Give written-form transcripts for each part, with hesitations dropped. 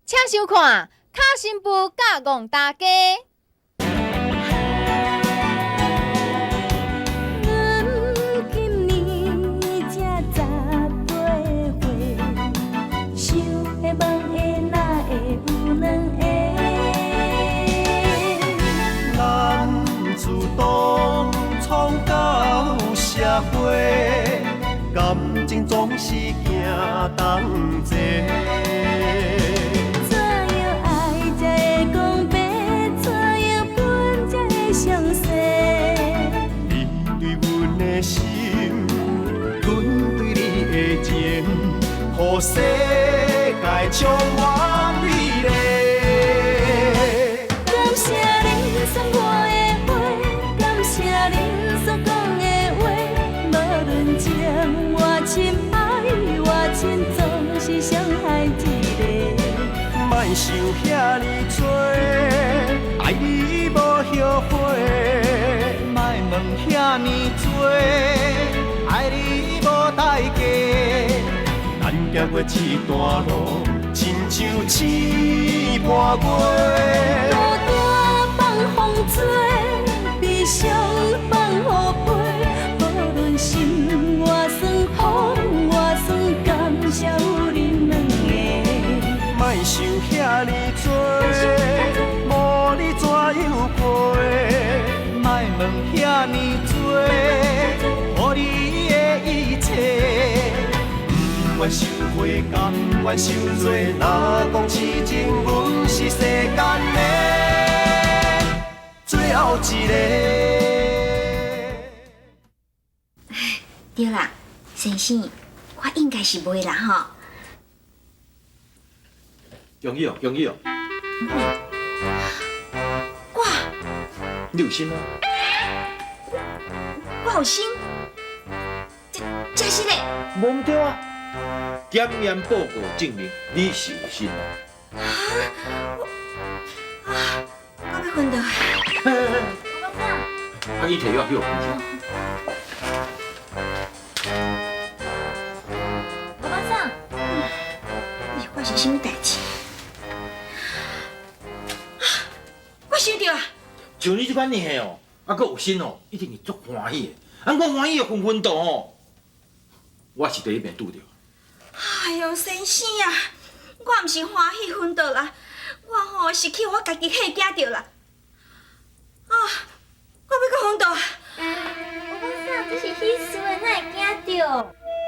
請收看《卡新婦佮戇大家》。阮今年才18歲，想的夢的哪會有兩个？男子當創到社會，感情總是行同齊。怎樣愛才會講白？怎樣分才會詳細？你對阮的心，阮對你的情，予世界充滿美麗。感謝恁送我的花，感謝恁所講的話，無論情偌深，愛偌深，總是傷害一个。莫想遐呢多，愛你無後悔。莫問遐呢多，愛你無代價。咱行過這段路，親像星伴月。孤單放風吹，悲傷放雨飛，無論心偌酸，風偌酸，感謝有恁兩个。莫想遐呢多，無你怎樣過？莫問遐呢多，予你的一切。不願受悔，甘願受罪。若講痴情，阮是世間的最後一个。對啦，先生，我應該是袂啦吼。恭喜哦，恭喜哦！我你有心嗎？我有心，這是咧？無毋對啊！檢驗報告證明你是有心哦。啊，我欲昏倒。啊，你提藥去互醫生。歐巴桑，是發生啥物代誌？啊，我想著啊！像你這款年歲哦，啊，閣有心哦，一定是足歡喜的。啊，我歡喜的昏昏倒哦，我是第一遍拄著。哎喲，先生啊，我毋是歡喜昏倒啦，我吼是去予我家己嚇驚著啦。啊，我欲閣昏倒啊！歐巴桑，這是喜事的，哪會驚著？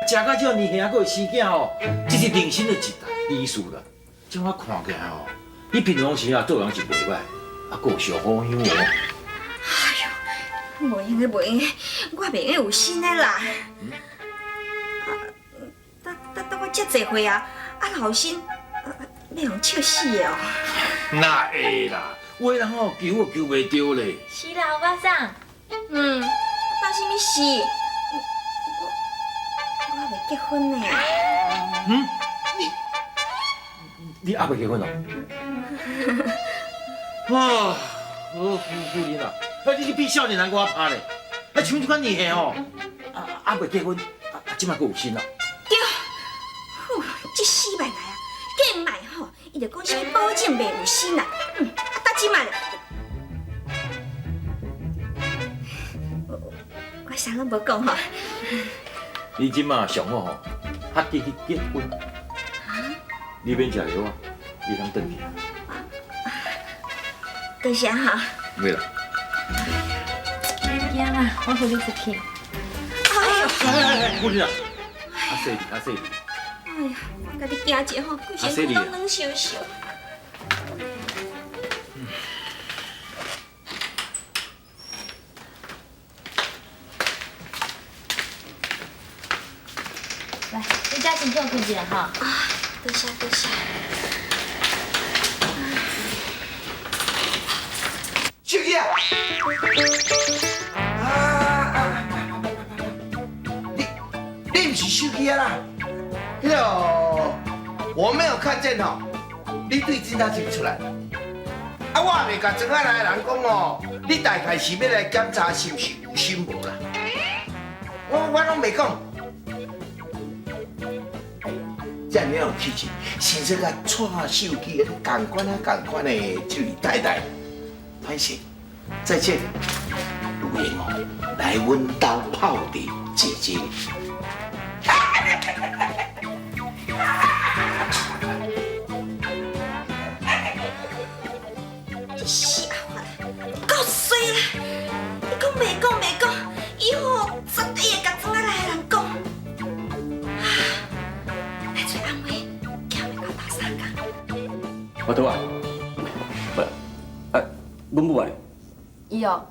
食到這年歲還閣會生囝吼，這是人生的一大喜事啦。這我看起來吼，你平常時啊做人是袂䆀，啊，閣有小好樣哦。哎喲，袂用的，袂用的，我袂用有心的啦。啊，等等我遮濟歲啊，啊若有心，欲予笑死的哦。哪會啦？有的人吼求都求袂著咧。是啦，歐巴桑。嗯，擔什麼事？我猶未結婚呢。嗯？你猶未結婚哦？哇！哦，夫人啊，啊你比少年人閣較拍咧。啊，像這款年歲吼，啊猶未結婚，啊這擺閣有心啊？對，呼，這死敗來啊，見賣吼，伊就講啥物保證袂有心啦。嗯，啊，到這擺咧，我啥攏無講吼。你這擺上好吼，較緊去結婚。你免食藥啊，你通轉去。多謝哈。袂啦。免驚啦，我扶你出去。哎喲，夫人啊，較細膩，較細膩。哎呀，我共你行一下吼，規身軀攏軟燒燒。來，你遮先歇睏一下吼。啊，多謝多謝。手機啊！啊啊！你毋是手機啊啦？彼个我沒有看見吼，你對真早就出來。啊，我也袂共莊仔內的人講哦，你大概是欲來檢查是毋是有心無啦？我攏袂講。遮爾有气质，生说佮蔡秀基仝款啊仝款的这位太太，歹势，再见，有闲哦，来阮兜泡茶坐坐。这死阿发，够衰啦！你讲袂讲袂讲，以后绝对会共庄仔内的人讲。啊，来找阿妹，行袂到斗相共。我拄啊，无，啊，阮母啊咧？伊哦，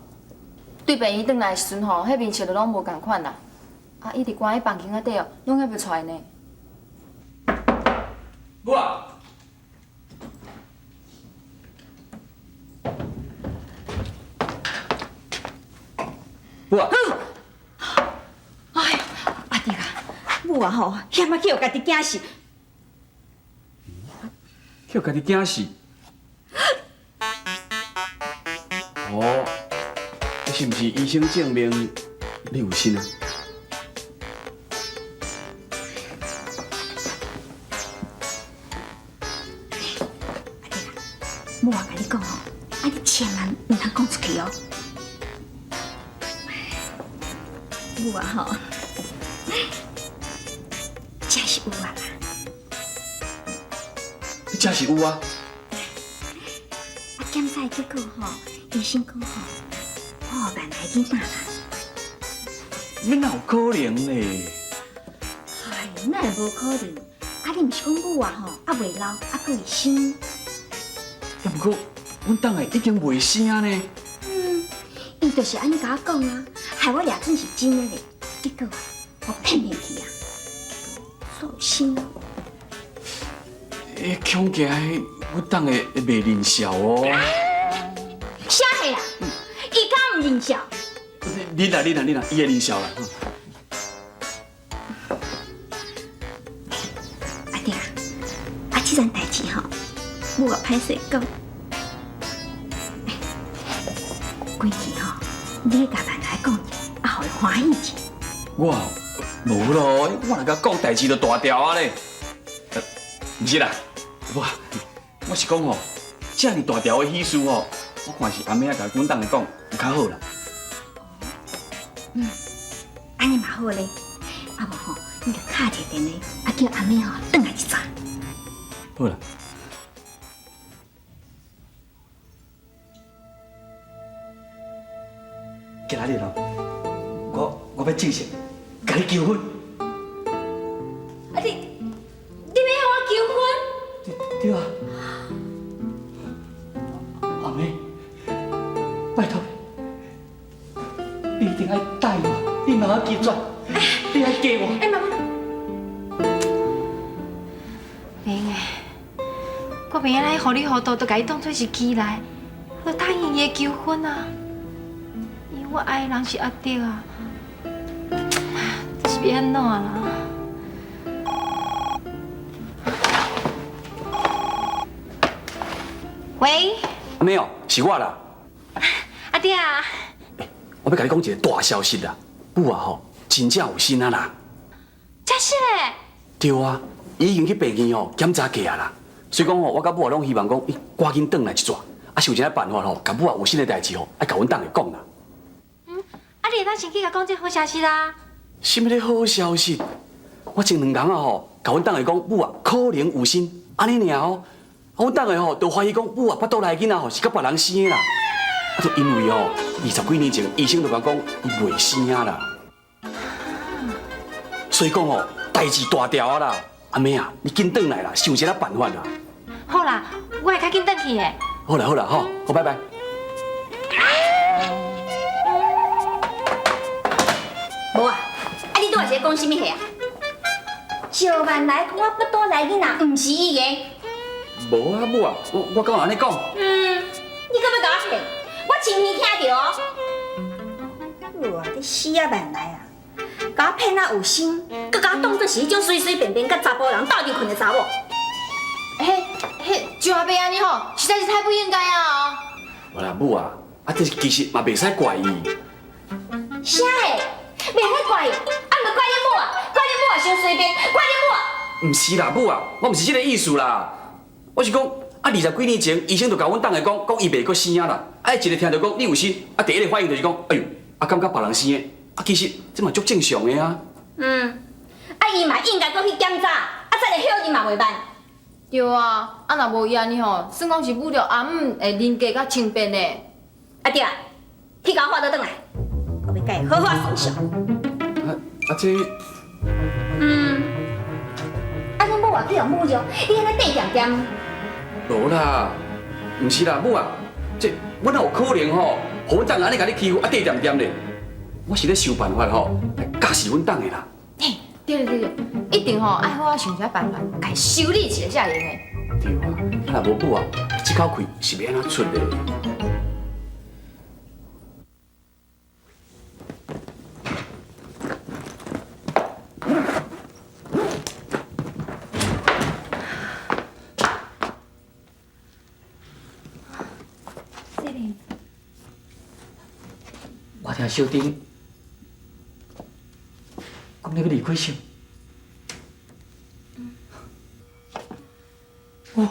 对病院转来的时阵吼，彼面色就拢无仝款啦。啊，伊伫关喺房间仔底哦，拢还袂出来呢。母啊！母啊！哎，阿弟啊，母啊吼，险仔去予家己惊死。去予家己惊死？哦，这是毋是医生证明你有身啊？阿弟啊，母啊，共你讲哦，啊你千万毋通讲出去哦。母啊吼，真是有啊啦！你真是有啊！啊，检查的结果吼，医生讲吼，我有万来囡仔啦。你哪有可能咧？哎，哪会无可能？啊，你毋是讲母啊吼，啊袂老，啊阁会生？啊，毋过阮党的已经袂生呢。嗯，伊就是按呢共我讲啊，害我掠准是真的咧。结果啊，我骗骗去啊，结果生。欸，恐惊阮党的会袂认笑哦。啥货啦？伊敢毋认笑？认啦认啦认啦，伊会认笑啦。阿弟啊，啊，这件代志吼，母也歹势讲。规气吼，你去共万来讲者，啊，予伊欢喜者。我无咯，我若共讲代志就大条啊咧。毋是啦，我我是讲吼，遮尔大条的喜事吼，我看是阿妹仔共阮党的讲有较好啦。嗯，按呢嘛好咧。啊无吼，你共敲一个电话，啊叫阿妹吼转来一转。好啦。今仔日哦，我欲正式共你求婚。啊你，你欲予我求婚？对啊。阿妹，拜托你，你一定爱答应我，你毋通拒绝，你爱嫁我。哎，妈妈，袂用的，我袂用按呢糊里糊涂就共伊当做是期来，我就答应伊的求婚啊。因为我爱的人是阿德啊，这是欲按怎啦？喂，阿妹哦，是我啦。阿德啊，我欲共你讲一个大消息啦，母啊吼，真正有身啊啦。真是嘞？对啊，伊已经去病院吼检查过啊啦。所以讲吼，我佮母啊拢希望讲，伊赶紧转来一转，啊想一个办法吼，共母啊有身的代志吼，爱共阮党的讲啦。嗯，啊你会当先去共讲这好消息啦。啥物咧好消息？我前两工啊吼，共阮党的讲母啊可能有身，按呢尔哦。啊，阮党的吼就怀疑讲母啊腹肚内囡仔吼是佮别人生的啦。啊，就因为吼20几年前医生就共讲伊袂生啊啦，所以讲吼代志大条啊啦。阿妹啊，你紧转来啦，想一个办法啦。好啦，我会较紧转去的。好啦好啦，吼，好，拜拜。无啊，啊你拄仔是咧讲啥物话啊？赵万来讲我腹肚内囡仔毋是伊的。无啊母啊，我敢有按呢讲？嗯，你阁欲共我骗？我亲耳听著哦。好啊，你死啊万来啊！共我骗啊有身，阁共我当作是彼种随随便便佮查埔人斗阵困的查某。彼彼赵阿伯按呢吼，实在是太不应该啊！无啦母啊，啊这其实嘛袂使怪伊。啥个？袂使怪伊？啊，毋怪你母啊！怪你母啊，伤随便！怪你母啊！毋是啦，母啊，我毋是這个意思啦。我是講，啊，20幾年前，醫生就共阮翁的講，講伊袂閣生啊啦。啊，伊一个聽著講你有身，啊，第一个反應就是講，哎喲，啊，感覺別人生的，啊，其實這嘛足正常的啊。嗯，啊，伊嘛應該閣去檢查，啊，再來曉認嘛袂慢。對啊，啊若無伊按呢吼，算講是侮辱阿姆的人格佮清白呢。啊對啊，去共我喊倒轉來，我欲共伊好好算數。啊啊這，嗯，啊，阮母啊去予侮辱，你按呢缀恬恬。無啦，毋是啦，母啊，這我哪有可能吼，予阮翁按呢共你欺負啊缀恬恬咧？我是咧想辦法吼，來教示阮翁的啦。嘿，對對對，一定吼愛好好想一下辦法，共伊修理一下才會用的。對啊，啊若無母啊，這口氣是欲按怎出咧？世明，我聽小丁講你欲離開是？哦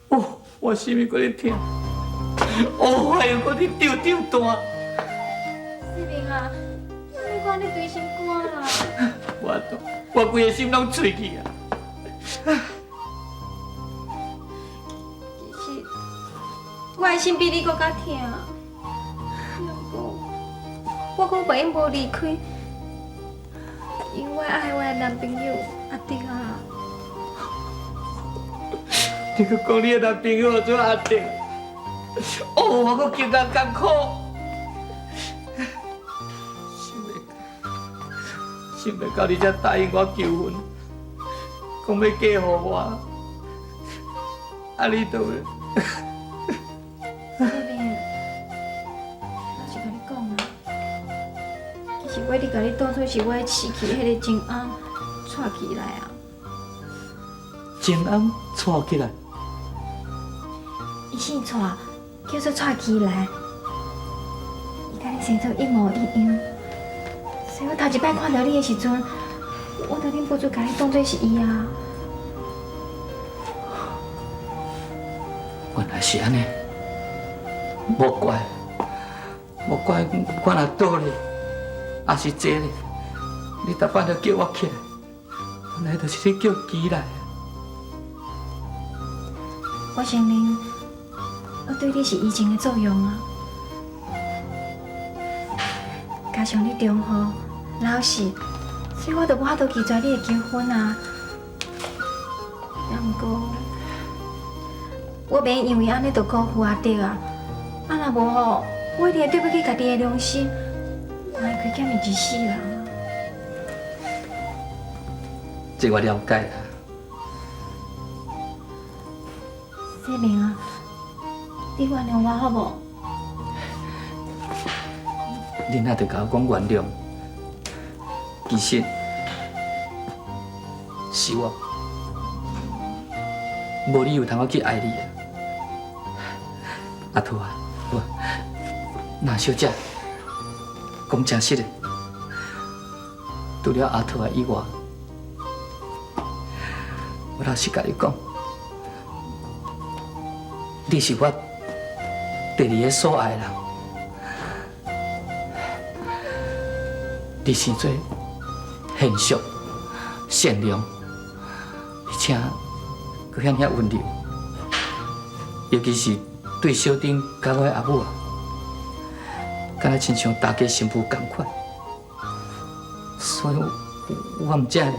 哦，我心裡閣咧疼，哦，還有閣咧吊吊彈。世明啊，你莫按呢捶心肝啦。我都，我規个心攏碎去啊！其實，我的心比你閣較疼。不過，我閣袂用無離開，因為我愛我的男朋友阿德啊。你閣講你的男朋友做阿德，哦，我閣更加艱苦。想袂到，想袂到你才答應我求婚，講欲嫁予我，啊你都。世明，老實共你講啊，其實我一直共你當做是我失去彼个情翁娶起來啊。情翁娶起來？伊姓蔡，叫做蔡起來，伊佮你生做一模一樣，所以我頭一擺看著你的時陣，我就忍不住共你當做是伊啊。原來是按呢，無怪，無怪我若倒咧，抑是坐咧，你逐擺都叫我起來，原來就是你叫起來。我承認，我對你是移情的作用啊。加上你忠厚、老實，所以我就無法度拒絕你的求婚啊。也毋過，我袂因為按呢就辜負阿德啊。啊，若無吼，我一定會對不起家己的良心，嘛會虧欠伊一世人啊。這我了解啦。世明啊，你原諒我好無？你哪著共我講原諒？其實是我無理由通去愛你啊！阿桃啊，我那小姐講誠實的，除了阿桃啊以外，我老實共你講，你是我第二个所愛的人。你生做賢淑、善良，而且閣遐爾溫柔，尤其是對小丁佮我的阿母啊，敢若親像大家新婦仝款，所以我毋才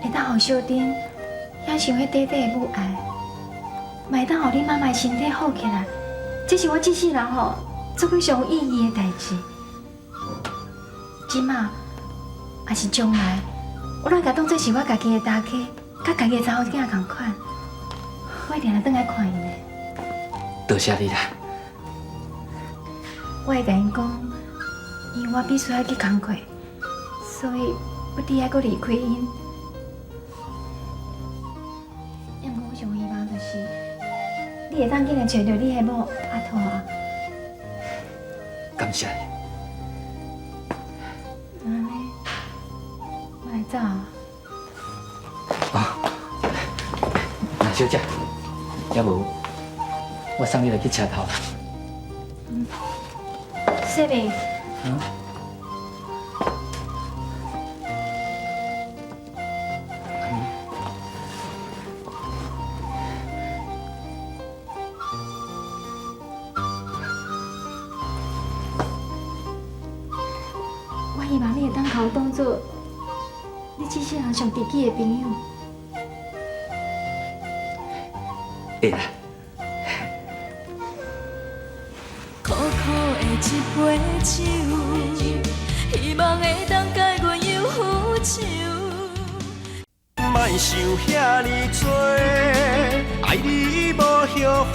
會當予小丁享受彼短短的母愛，嘛會當予你媽媽的身體好起來，這是我這世人吼做過上有意義的代誌。這馬抑是將來，我攏共當做是我家己的大家，佮家己的查某囝仝款，我一定來轉來看𪜶的。多謝你啦。我會共𪜶講，因為我必須愛去工課，所以不得愛閣離開𪜶。也毋過我上希望就是，你會當緊來揣著你的某阿桃啊。感謝你。走。那小姐，要无我送你来去车头。世明。嗯。我希望你會當共我當做你這世人上知己的朋友。會啦。苦苦的一杯酒，希望會當解阮忧愁。莫想遐呢多，爱你无后悔。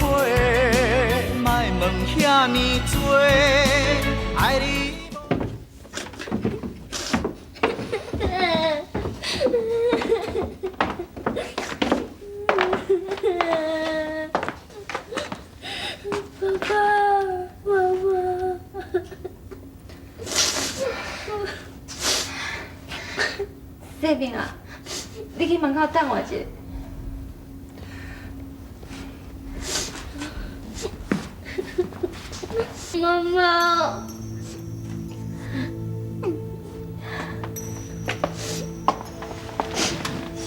莫问遐呢多，爱你。爸爸，妈妈。世明啊，你去门口等我一下。妈妈。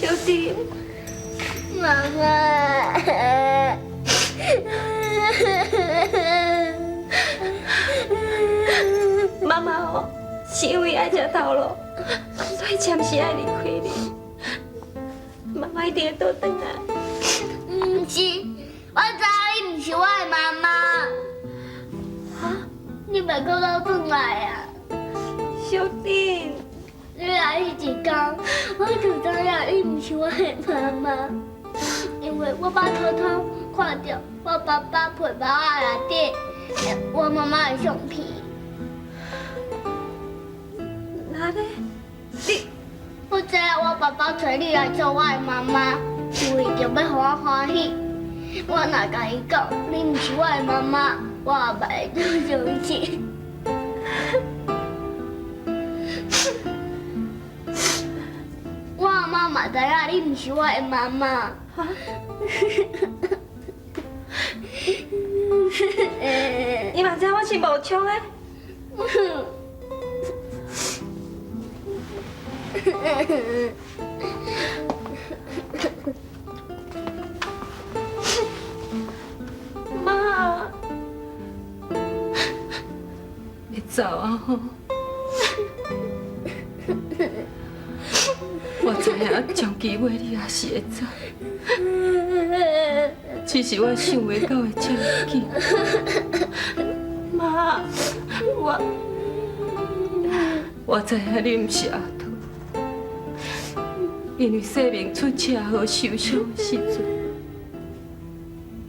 小弟。妈妈。妈妈哦，是因为爱食头路，所以暂时爱离开你。妈妈一定会倒转来。毋是，我知你毋是我的妈妈。哈？你袂阁倒转来啊？小弟，你来彼一天，我就知影你毋是我的妈妈，因为我捌偷偷看著我爸爸皮包仔内底我妈妈的相片。哪咧？你，我知影我爸爸揣你来做我的妈妈，是为著欲予我欢喜。我若共伊讲你毋是我的妈妈，我后摆会足伤心。我阿妈嘛知影你毋是我的妈妈。伊嘛知我是无枪的。妈，会走啊吼！我知影将机尾你也是会走，只是我想袂到会这么紧。妈，我知影你毋是阿桃，因为世明出车祸受伤的时阵，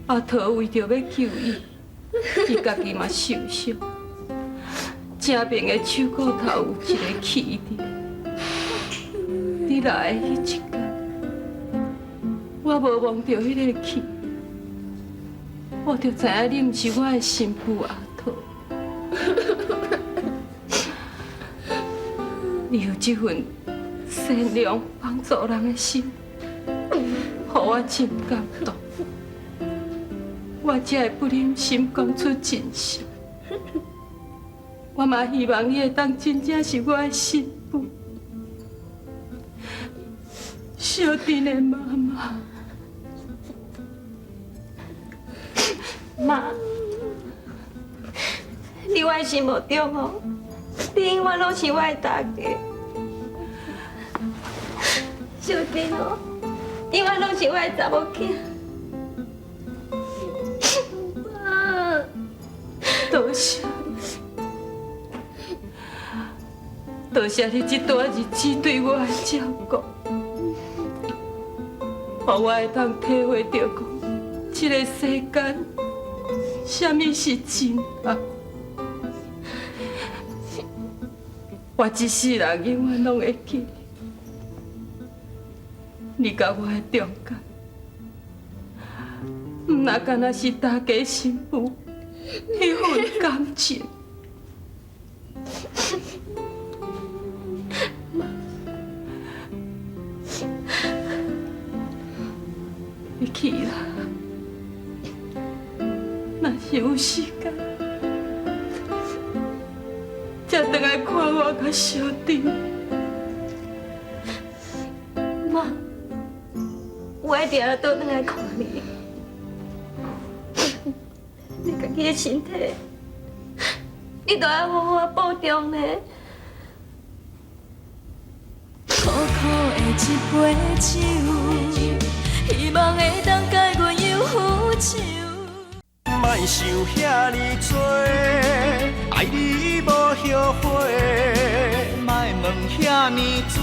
阿桃为著欲救伊，伊家己嘛受伤，正面的手骨头有一个气伫。你来的彼一天，我无摸著彼个气，我就知影你毋是我的新妇阿桃。你有这份善良帮助人的心，予我真感动，我才会不忍心讲出真相。我嘛希望你会当真正是我的新妇，小珍的妈妈。妈，你我的心目中哦，你永远拢是我的大家。小珍哦，永远拢是我的查某囝。妈，多谢你，多谢你这段日子对我的照顾，予我会当体会著讲，这个世间啥物是真爱。我这世人永远拢会记得你佮我的中间，毋若干焦是大家新妇彼份感情。你去啦，若是有時間，才轉來看我佮小珍。媽，我一定要倒轉來看你。你家己的身體，你都愛好好保重呢。苦苦的一杯酒，希望會當共阮遊撫手。莫想遐呢濟，愛你無後悔。莫問遐呢濟，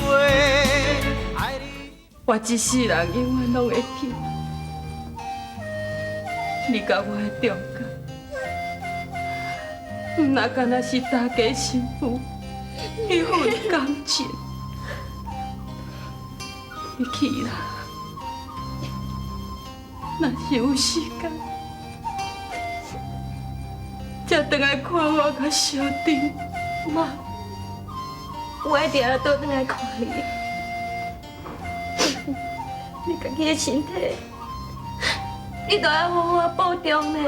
愛你。我這世人永遠攏會記得你佮我的中間，毋若干焦是大家新婦彼份感情。你去啦，若是有時間，才轉來看我佮小珍。媽，我一定要倒轉來看你。你家己的身體，你都愛好好保重呢。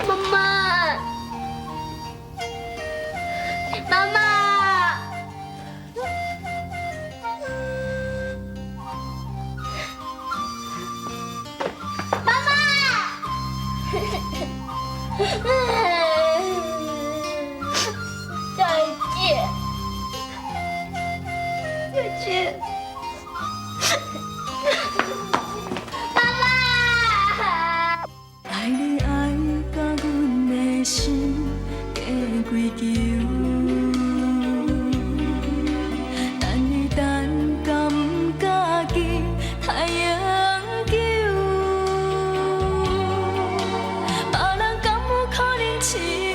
媽媽，媽媽，媽媽，再見，再見。媽媽。愛你愛甲阮的心加幾球。